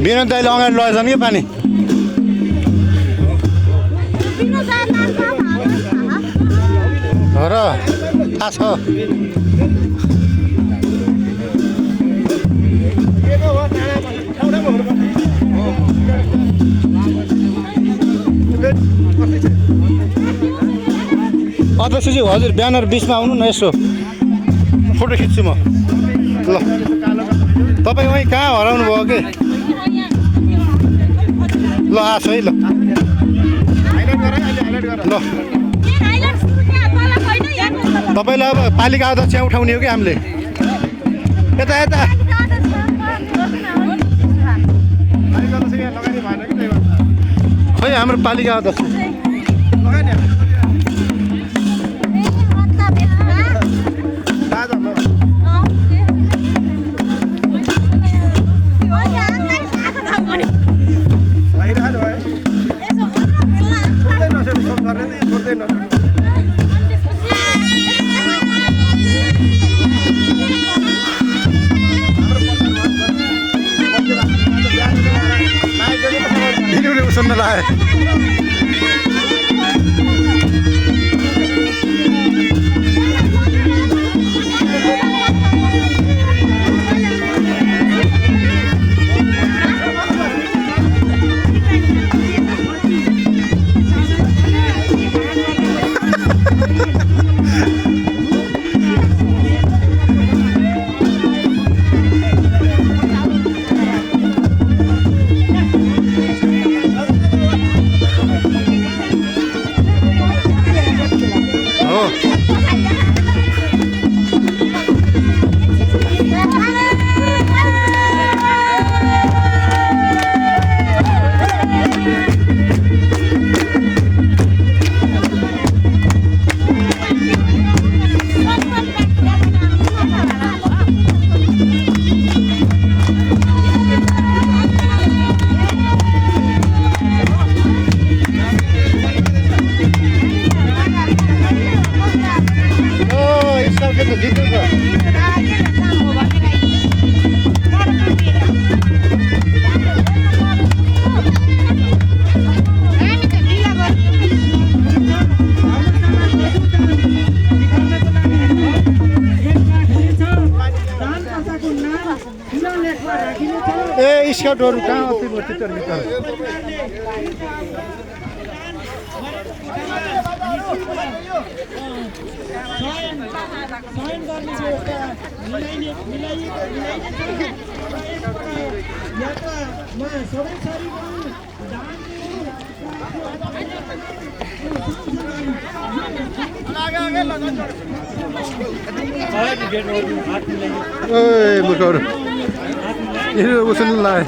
विनोद दाइले अगाडि लगेछन् कि पानी हो र थाहा छ अध्यक्षजी हजुर ब्यानर बिचमा आउनु न यसो फोटो खिच्छु म ल तपाईँ वहीँ कहाँ हराउनु भयो कि ल आछु है ल ल तपाईँलाई अब पालिका अध्यक्ष उठाउने हो कि हामीले यता यता खै हाम्रो पालिका अध्यक्ष सुन्न लाए ए स्काउटहरु कहाँ अस्ति भयो टिचर भित्र ए मुखहरु ये उसन लाए